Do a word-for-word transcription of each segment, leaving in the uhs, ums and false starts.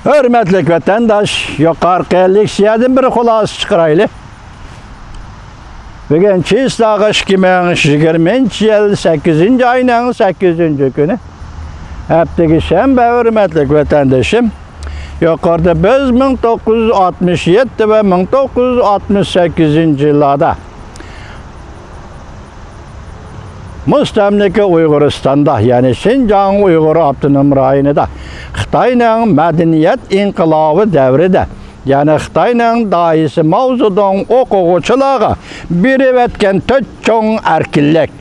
ھۆرمەتلىك ۋەتەنداش، يۇقىرىقى لېكسىيەدىن بىر خۇلاسە چىقىرايلى. بۈگۈن چىسلاغا ئىككى مىڭ يىگىرمىنچى يىل سەككىزىنچى ئاينىڭ سەككىزىنچى كۈنى، ھەپتىگە شەنبە، ھۆرمەتلىك ۋەتەندىشىم. يۇقىرىدا بىز مىڭ توققۇز يۈز ئاتمىش يەتتە ۋە مىڭ توققۇز يۈز ئاتمىش سەككىزىنچى يىللاردا مۇستەملىكە ئۇيغۇرىستاندا، يەنى شىنجاڭ ئۇيغۇر ئاپتونوم رايونىدا خىتاينىڭ مەدەنىيەت ئىنقىلابى دەۋرىدە، يەنى خىتاينىڭ داھىيسى ماۋزېدۇڭ ئوقۇغۇچىلارغا بېرىۋەتكەن تۆت چوڭ ئەركىنلىك،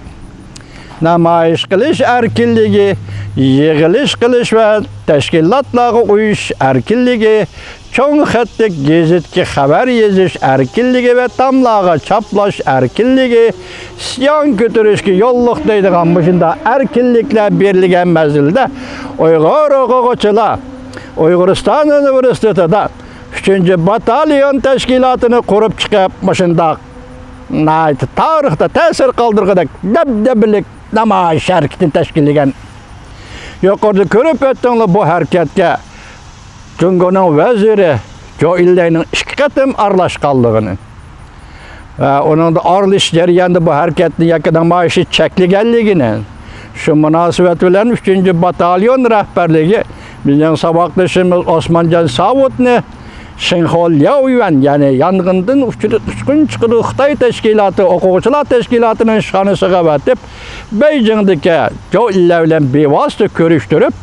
نامايىش قىلىش ئەركىنلىكى، يىغىلىش قىلىش ۋە تەشكىلاتلارغا ئۇيۇشۇش ئەركىنلىكى، چوڭ خەتلىك گېزىتكە خەۋەر يېزىش ئەركىنلىكى ۋە تاملارغا چاپلاش ئەركىنلىكى، ئىسيان كۆتۈرۈشكە يوللۇق دەيدىغان مۇشۇنداق ئەركىنلىكلەر بېرىلگەن مەزگىلدە، ئۇيغۇر ئوقۇغۇچىلار ئۇيغۇرىستان ئۇنىۋېرسىتېتىدا ئۈچىنچى باتاليون تەشكىلاتىنى قۇرۇپ چىقىپ، مۇشۇنداق ناھايىتى تارىختا تەسىر قالدۇرغۇدەك دەبدەبىلىك نامايىش ھەرىكىتىنى تەشكىللىگەن. يۇقىرىدا كۆرۈپ ئۆتتۈڭلار بۇ ھەرىكەتكە جۇڭگونىڭ ۋەزىرى جو ئىنلەينىڭ ئىككى قېتىم ئارىلاشقانلىقىنى ۋە ئۇنىڭدا ئارىلىشىش جەريانىدا بۇ ھەرىكەتنى ياكى نامايىشنى چەكلىگەنلىكىنى، شۇ مۇناسىۋەت بىلەن ئۈچىنچى باتاليون رەھبەرلىكى بىزنىڭ ساۋاقدىشىمىز ئوسمانجان ساۋۇتنى شىنخۇا لياۋيۈەن، يەنى يانغىندىن ئۇچقۇن چىقىدۇ خىتاي تەشكىلاتى، ئوقۇغۇچىلار تەشكىلاتىنىڭ ئىشخانىسىغا ئەۋەتىپ، بېيجىڭدىكى جو ئىنلەي بىلەن بىۋاسىتە كۆرۈشتۈرۈپ،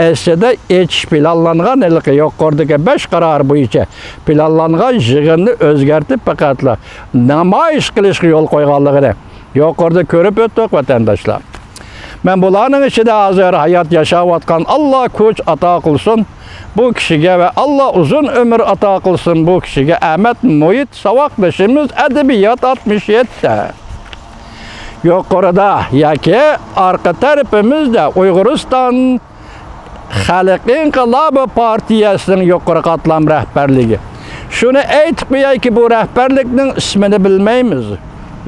ئەسلىدە ئېچىش پىلانلانغان ھېلىقى يۇقىرىدىكى بەش قارار بويىچە پىلانلانغان يىغىننى ئۆزگەرتىپ، پەقەتلا نامايىش قىلىشقا يول قويغانلىقىنى يۇقىرىدا كۆرۈپ ئۆتتۇق، ۋەتەنداشلار. مەن بۇلارنىڭ ئىچىدە ھازىر ھايات ياشاۋاتقان ئاللا كۈچ ئاتا قىلسۇن، بۇ كىشىگە ۋە ئاللا ئۇزۇن ئۆمۈر ئاتا قىلسۇن، بۇ كىشىگە ئەمەت مۇھىت ساۋاقدىشىمىز ئەدەبىيات ئاتمىش يەتتە. يۇقىرىدا ياكى ئارقا تەرىپىمىزدە ئۇيغۇرىستان خەلق ئىنقىلابى پارتىيەسىنىڭ يۇقىرى قاتلام رەھبەرلىكى. شۇنى ئېيتىپ قويايكى، بۇ رەھبەرلىكنىڭ ئىسمىنى بىلمەيمىز،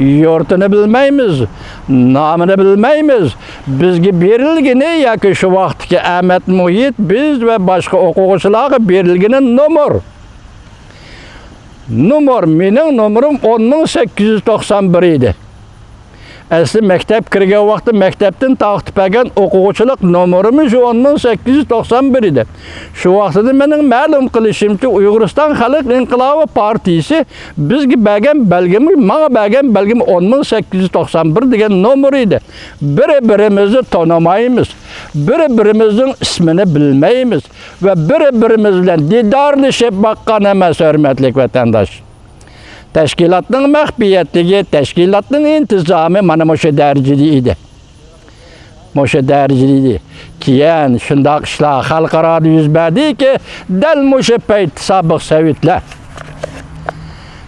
يۇرتىنى بىلمەيمىز، نامىنى بىلمەيمىز. بىزگە بېرىلگىنى ياكى شۇ ۋاقىتتىكى ئەمەت مۇھىت بىز ۋە باشقا ئوقۇغۇچىلارغا بېرىلگىنى نومۇر. نومۇر، مېنىڭ نومۇرۇم ئون مىڭ سەككىز يۈز توقسان بىر ئىدى. ئەسلى مەكتەپ كىرگەن ۋاقتى مەكتەپتىن تارقىتىپ بەرگەن ئوقۇغۇچىلىق نومۇرۇم شۇ ئون مىڭ سەككىز يۈز توقسان بىر ئىدى. شۇ ۋاقتىدا مېنىڭ مەلۇم قىلىشىمچە، ئۇيغۇرىستان خەلق ئىنقىلابى پارتىيىسى بىزگە بەرگەن بەلگىمۇ، ماڭا بەرگەن بەلگىمۇ ئون مىڭ سەككىز يۈز توقسان بىر دېگەن نومۇر ئىدى. بىر-بىرىمىزنى تونۇمايمىز، بىر-بىرىمىزنىڭ ئىسمىنى بىلمەيمىز ۋە بىر-بىرىمىز بىلەن دىدارلىشىپ باققان ئەمەس، ھۆرمەتلىك ۋەتەنداش. تەشكىلاتنىڭ مەخپىيەتلىكى، تەشكىلاتنىڭ ئىنتىزامى مانا مۇشۇ دەرىجىدە ئىدى. مۇشۇ دەرىجىدە ئىدى. كېيىن شۇنداق ئىشلار خەلقئارادا يۈز بەردىكى، دەل مۇشۇ پەيتتە سابىق سوۋېتلار،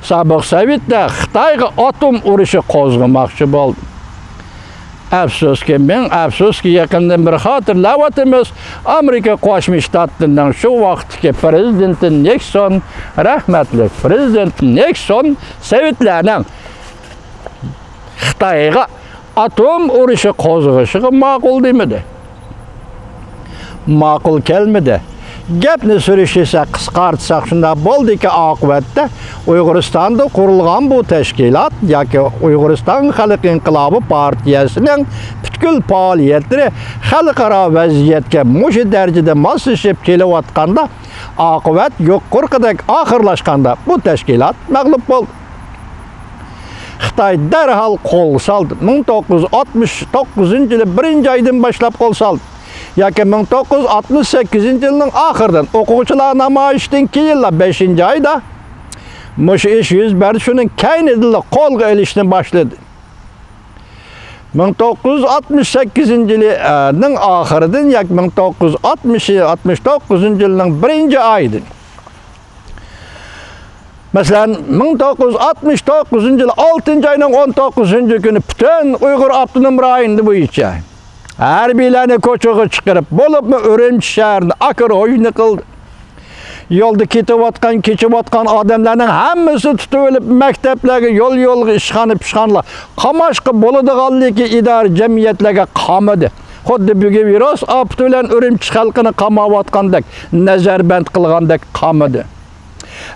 سابىق سوۋېتلار خىتايغا ئاتوم ئۇرۇشى قوزغىماقچى بولدى. ئەپسۇسكى، مىڭ ئەپسۇسكى، يېقىندىن بېرى خاتىرىلەۋاتىمىز، ئامېرىكا قوشما شتاتلىرىنىڭ شۇ ۋاقىتتىكى پىرېزىدېنتى نىكسون، رەھمەتلىك پىرېزىدېنت نىكسون سوۋېتلارنىڭ خىتايغا ئاتوم ئۇرۇشى قوزغىشىغا ماقۇل دېمىدى. ماقۇل كەلمىدى. گەپنى سۈرۈشتۈرسەك، قىسقارتساق شۇنداق بولدىكى، ئاقىۋەتتە ئۇيغۇرىستاندا قۇرۇلغان بۇ تەشكىلات ياكى ئۇيغۇرىستان خەلق ئىنقىلابى پارتىيەسىنىڭ پۈتكۈل پائالىيەتلىرى خەلقئارا ۋەزىيەتكە مۇشۇ دەرىجىدە ماسلىشىپ كېلىۋاتقاندا، ئاقىۋەت يۇقىرىقىدەك ئاخىرلاشقاندا، بۇ تەشكىلات مەغلۇپ بولدى. خىتاي دەرھال قول سالدى. مىڭ توققۇز يۈز ئاتمىش توققۇزىنچى يىلى بىرىنچى ئايدىن باشلاپ قول سالدى. ياكى مىڭ توققۇز يۈز ئاتمىش سەككىزىنچى يىلنىڭ ئاخىرىدىن، ئوقۇغۇچىلار نامايىشىدىن كېيىنلا بەشىنچى ئايدا مۇشۇ ئىش يۈز بەردى. شۇنىڭ كەينىدىنلا قولغا ئېلىشنى باشلىدى. مىڭ توققۇز يۈز ئاتمىش سەككىزىنچى يىلىنىڭ ئاخىرىدىن ياكى مىڭ توققۇز يۈز ئاتمىش، ئاتمىش توققۇزىنچى يىلنىڭ بىرىنچى ئايىدىن. مەسىلەن، مىڭ توققۇز يۈز ئاتمىش توققۇزىنچى يىل ئالتىنچى ئاينىڭ ئون توققۇزىنچى كۈنى پۈتۈن ئۇيغۇر ئاپتونوم رايونى بويىچە ھەربىيلەرنى كوچىغا چىقىرىپ، بولۇپمۇ ئۈرۈمچى شەھىرىنى ئاكروژنى قىلدى. يولدا كېتىۋاتقان، كېچىۋاتقان ئادەملەرنىڭ ھەممىسى تۇتۇۋېلىپ، مەكتەپلەرگە، يول-يولغا، ئىشخانا-پىشخانىلار، قاماشقا بولىدىغانلىكى ئىدارە جەمئىيەتلەرگە قامىدى. خۇددى بۈگۈن ۋىرۇس ئاپىتى بىلەن ئۈرۈمچى خەلقىنى قاماۋاتقاندەك، نەزەربەند قىلغاندەك قامىدى.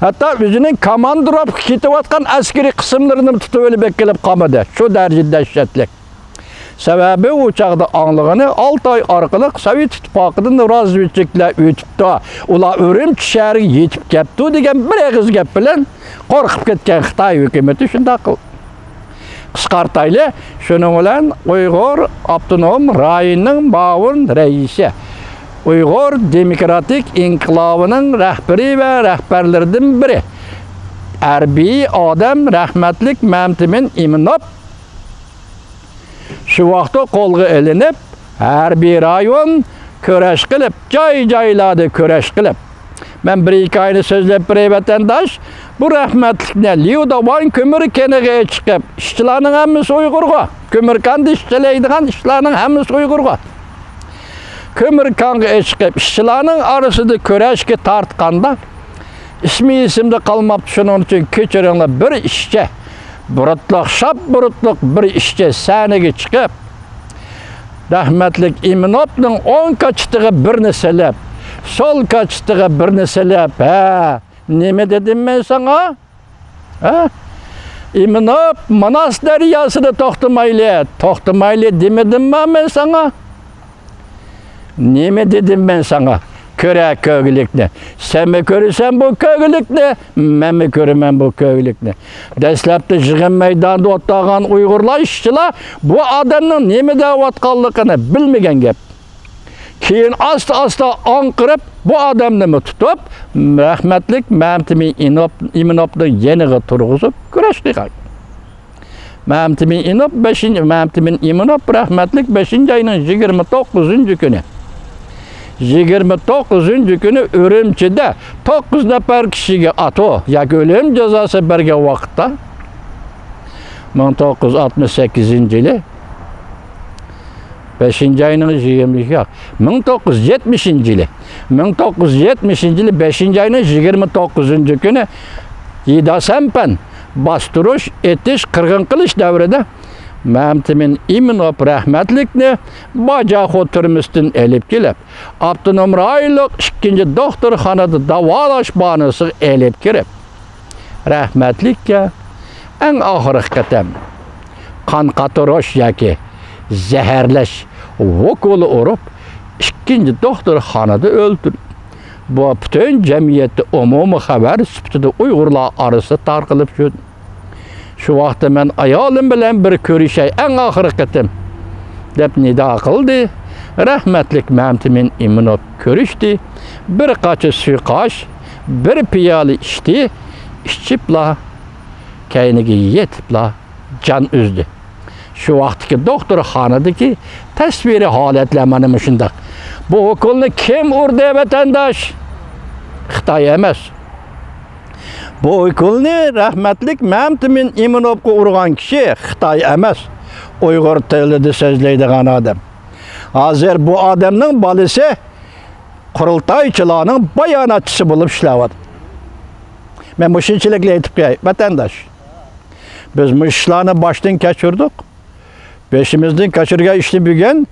ھەتتا ئۆزىنىڭ كاماندىروپكىغا كېتىۋاتقان ئەسكىرىي قىسىملىرىنىمۇ تۇتۇۋېلىپ ئەكېلىپ قامىدى. شۇ دەرىجىدە دەھشەتلىك. سەۋەبى ئۇ چاغدا ئاڭلىغىنى ئالتاي ئارقىلىق سوۋېت ئىتتىپاقىدىن رازۋېدچىكلار ئۆتۈپتۇ. ئۇلار ئۈرۈمچى شەھىرىگە يېتىپ كەپتۇ دېگەن بىر ئېغىز گەپ بىلەن قورقۇپ كەتكەن خىتاي ھۆكۈمىتى شۇنداق قىلدى. قىسقارتايلى، شۇنىڭ بىلەن ئۇيغۇر ئاپتونوم رايونىنىڭ مۇئاۋىن رەئىسى، ئۇيغۇر دېموكراتىك ئىنقىلابىنىڭ رەھبىرى ۋە رەھبەرلىرىدىن بىرى، ھەربىي ئادەم رەھمەتلىك مەمتىمىن ئىمىنوف شۇ ۋاقىتتا قولغا ئېلىنىپ، ھەربىي رايون كۈرەش قىلىپ، جاي-جايلاردا كۈرەش قىلىپ، مەن بىر ھېكايىنى سۆزلەپ بېرەي، ۋەتەنداش. بۇ رەھمەتلىكنى ليۇداۋان كۆمۈر كېنىغا چىقىپ، ئىشچىلارنىڭ ھەممىسى ئۇيغۇرغۇ، كۆمۈر كاندا ئىشلەيدىغان ئىشلارنىڭ ھەممىسى ئۇيغۇرغۇ. كۆمۈر كانغا چىقىپ، ئىشچىلارنىڭ ئارىسىدا كۈرەشكە تارتقاندا، ئىسمى ئېسىمدە قالماپتۇ، شۇنىڭ ئۈچۈن كەچۈرۈڭلار، بىر ئىشچى، بۇرۇتلۇق، شاپ بۇرۇتلۇق بىر ئىشچى سەھنىگە چىقىپ، رەھمەتلىك ئىمىنوفنىڭ ئوڭ كاچىتىغا بىرنى سېلىپ، سول كاچىتىغا بىرنى سېلىپ، ھە، نېمە دېدىم مەن ساڭا؟ ھە؟ ئىمىنوف، ماناس دەرياسىدا توختىمايلى، توختىمايلى دېمىدىمما مەن ساڭا؟ نېمە دېدىم مەن ساڭا؟ كۆرە كۆگىلىكنى. سەنمۇ كۆرىسەن بۇ كۆگىلىكنى، مەنمۇ كۆرىمەن بۇ كۆگىلىكنى. دەسلەپتە يىغىن مەيدانىدا ئولتۇرغان ئۇيغۇرلار، ئىشچىلار بۇ ئادەمنىڭ نېمە دەۋاتقانلىقىنى بىلمىگەن گەپ. كېيىن ئاستا-ئاستا ئاڭقىرىپ، بۇ ئادەمنىمۇ تۇتۇپ، رەھمەتلىك مەمتىمىن ئىنوپ-، ئىمىنوپنىڭ يېنىغا تۇرغۇزۇپ كۈرەش قىلغان. مەمتىمىن ئىنوپ بەشىنچى، مەمتىمىن ئىمىنوپ رەھمەتلىك بەشىنچى ئاينىڭ يىگىرمە توققۇزىنچى كۈنى، يىگىرمە توققۇزىنچى كۈنى ئۈرۈمچىدە توققۇز نەپەر كىشىگە ئاتۇ ياكى ئۆلۈم جازاسى بەرگەن ۋاقىتتا، مىڭ توققۇز يۈز ئاتمىش سەككىزىنچى يىلى بەشىنچى ئاينىڭ يىگىرمە، ياق، مىڭ توققۇز يۈز يەتمىشىنچى يىلى، مىڭ توققۇز يۈز يەتمىشىنچى يىلى بەشىنچى ئاينىڭ يىگىرمە توققۇزىنچى كۈنى يىداسەنپەن باستۇرۇش، ئېتىش، قىرغىن قىلىش دەۋرىدە مەمتىمىن ئىمىنوف رەھمەتلىكنى باجاخو تۈرمىسىدىن ئېلىپ كېلىپ، ئاپتونوم رايونلۇق ئىككىنچى دوختۇرخانىدا داۋالاش باھانىسىغا ئېلىپ كىرىپ، رەھمەتلىككە ئەڭ ئاخىرقى قېتىم قان قاتۇرۇش ياكى زەھەرلەش ئوكۇلى ئۇرۇپ، ئىككىنچى دوختۇرخانىدا ئۆلتۈردى. بۇ پۈتۈن جەمئىيەتتە ئومۇمىي خەۋەر سۈپىتىدە ئۇيغۇرلار ئارىسىدا تارقىلىپ يۈردى. شۇ ۋاقىتتا مەن ئايالىم بىلەن بىر كۆرۈشەي، ئەڭ ئاخىرقى قېتىم، دەپ نىدا قىلدى. رەھمەتلىك مەمتىمىن ئىمىنوف كۆرۈشتى. بىر قاچا سۇيقاش، بىر پىيالە ئىچتى. ئىچىپلا، كەينىگە يېتىپلا جان ئۈزدى. شۇ ۋاقىتتىكى دوختۇرخانىدىكى تەسۋىرىي ھالەتلەر مانا مۇشۇنداق. بۇ ئوكۇلنى كىم ئۇردى، ۋەتەنداش؟ خىتاي ئەمەس. بۇ ئوكۇلنى رەھمەتلىك مەمتىمىن ئىمىنوفقا ئۇرغان كىشى خىتاي ئەمەس، ئۇيغۇر تىلىدا سۆزلەيدىغان ئادەم. ھازىر بۇ ئادەمنىڭ بالىسى قۇرۇلتايچىلارنىڭ باياناتچىسى بولۇپ ئىشلەۋاتىدۇ. مەن مۇشۇنچىلىكلا ئېيتىپ قوياي، ۋەتەنداش. بىز مۇشۇ ئىشلارنى باشتىن كەچۈردۇق. بېشىمىزدىن كەچۈرگەن ئىشنى بۈگۈن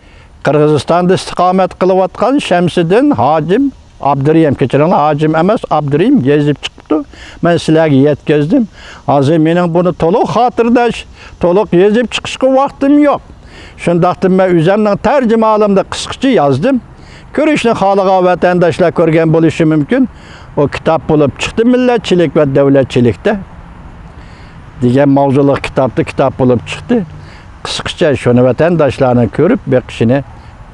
قىرغىزىستاندا ئىستىقامەت قىلىۋاتقان شەمسىدىن ھاجىم ئابدۇرېھىم، كەچۈرۈڭلار، ھاجىم ئەمەس، ئابدۇرېھىم يېزىپ چىقىپتۇ. مەن سىلەرگە يەتكۈزدۈم. ھازىر مېنىڭ بۇنى تولۇق خاتىرىداش، تولۇق يېزىپ چىقىشقا ۋاقتىم يوق. شۇنداقتىم مەن ئۆزۈمنىڭ تەرجىمىھالىمدا قىسقىچە يازدىم. كۆرۈشنى خالىغان ۋەتەنداشلار كۆرگەن بولۇشى مۇمكىن. ئۇ كىتاب بولۇپ چىقتى، مىللەتچىلىك ۋە دۆلەتچىلىكتە دېگەن ماۋزۇلۇق كىتابتا كىتاب بولۇپ چىقتى. قىسقىچە شۇنى ۋەتەنداشلارنىڭ كۆرۈپ بېقىشىنى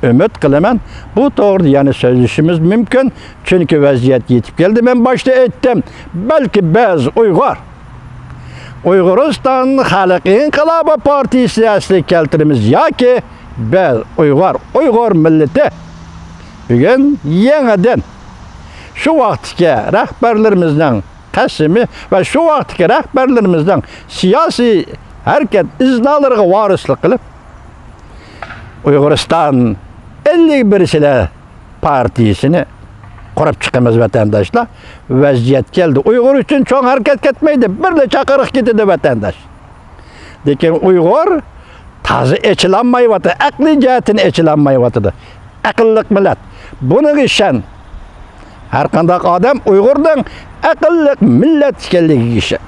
ئۈمىد قىلىمەن. بۇ توغرىدا يەنە سۆزلىشىشىمىز مۇمكىن. چۈنكى ۋەزىيەت يېتىپ كەلدى. مەن باشتا ئېيتتىم، بەلكى بىز ئۇيغۇر، ئۇيغۇرىستان خەلق ئىنقىلابى پارتىيىسىنى ئەسلىگە كەلتۈرىمىز ياكى بىز ئۇيغۇر، ئۇيغۇر مىللىتى بۈگۈن يېڭىدىن شۇ ۋاقىتتىكى رەھبەرلىرىمىزنىڭ قەسىمى ۋە شۇ ۋاقىتتىكى رەھبەرلىرىمىزنىڭ سىياسىي ھەرىكەت ئىزنالىرىغا ۋارىسلىق قىلىپ، ئۇيغۇرىستان ئەللىك بىرچىلەر پارتىيىسىنى قۇرۇپ چىقىمىز، ۋەتەنداشلار. ۋەزىيەت كەلدى. ئۇيغۇر ئۈچۈن چوڭ ھەرىكەت كەتمەيدۇ. بىرلا چاقىرىق كېتىدۇ، ۋەتەنداش. لېكىن ئۇيغۇر تازا ئېچىلالمايۋاتىدۇ، ئەقلىي جەھەتتىن ئېچىلالمايۋاتىدۇ. ئەقىللىق مىللەت. بۇنىڭغا ئىشەن. ھەر قانداق ئادەم ئۇيغۇرنىڭ ئەقىللىق مىللەت ئىكەنلىكىگە ئىشەن.